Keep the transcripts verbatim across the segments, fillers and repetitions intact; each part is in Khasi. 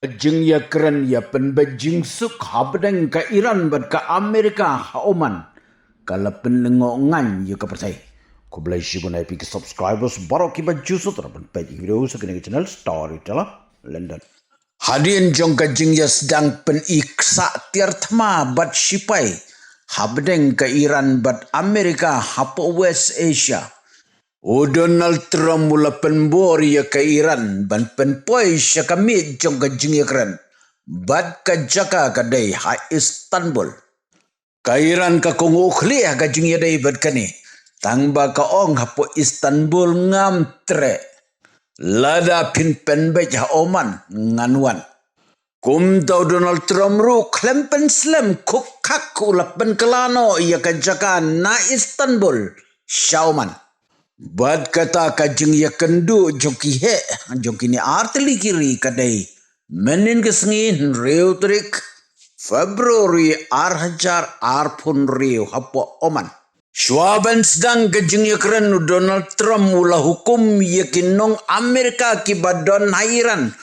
Jingïakren ïa pynbeit jingsuk hapdeng ka Iran bad ka Amerika ha Oman ka la pynlyngngoh ngan ïa ka pyrthei. Khublei shibun ïa phi ki subscribers baroh kiba ju sngewtynnat ban peit ïa ki video sa kane ka channel Storyteller London. Hadien jong ka jingïasdang pyni ksah tiar thma bad sipai hapdeng ka Iran bad Amerika hapoh West Asia, u Donald Trump u la pynbor ïa ka Iran ban pynpoi sha ka miej jong ka jingïakren bad ka jaka ka dei ha Istanbul. Ka Iran ka kohnguh khlieh ka jingïadei bad kane, tang ba ka ong hapoh Istanbul ngam treh. Lada phin pynbeit ha Oman ngan wan. Kumta u Donald Trump ruh khlem pynslem khuk khak u la pynkylla noh ïa ka jaka na Istanbul sha Oman. Bad kata ka jingïakynduh jong ki heh jong kine artylli ki ri ka dei mynnin ka sngi hynriew tarik February ar hajar arphew hynriew hapoh Oman. Shuwa ban sdang ka jingïakren u Donald Trump u la hukum ïa ki nong Amerika kiba don ha Iran,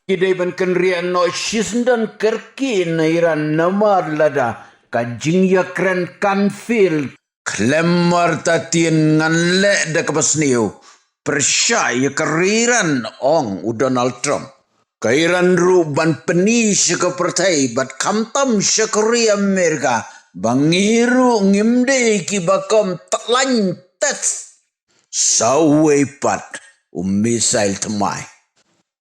ki dei ban kynriah noh shisyndon kyrkieh na Iran namar lada ka jingïakren kan fail. Khlem artatien ngan leh da kaba sniew pyrshah ïa ka ri Iran, ong u Donald Trump. Ka Iran ruh ban pyni sha ka pyrthei bad khamtam sha ka ri Amerika ba ngi ruh ngim dei kiba khamtam tlain test sa uwei pat u missile thymmai.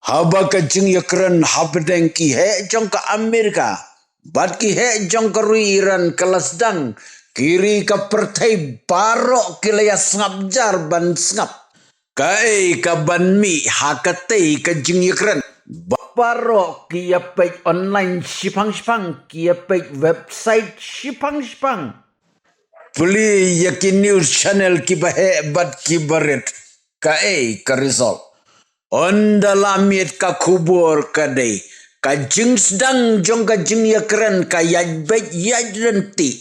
Haba ka jingïakren hapdeng ki heh jong ka Amerika bad ki heh jong ka ri Iran ka la sdang, ki ri ka pyrthei baroh ki la ïa sngap jar ban sngap. Kaei kaban mih ha katei ka jingïakren? Baroh ki ïa peit online shiphang shiphang, ki ïa peit website shiphang shiphang. Plie ïa ki news channel kiba heh bad kiba rit. Kaei ka result? Ynda la miet ka khubor ka dei ka jingsdang jong ka jingïakren ka ïaid beit ïaid ryntih.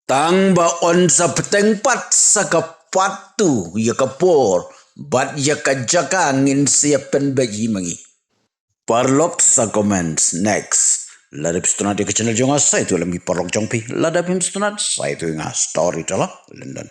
Tang ba yn sa pyrthei pat sa ka patu ïa ka por bad ïa ka jaka ngin sa ïa pynbeit hi ma ngi. Paralok sa comments next. Lada phi sngewtynnat ïa ka channel jong nga sa ïathuh lem ki paralok jong phi. Lada phim sngewtynnat sa ïathuh ïa nga. Storyteller London.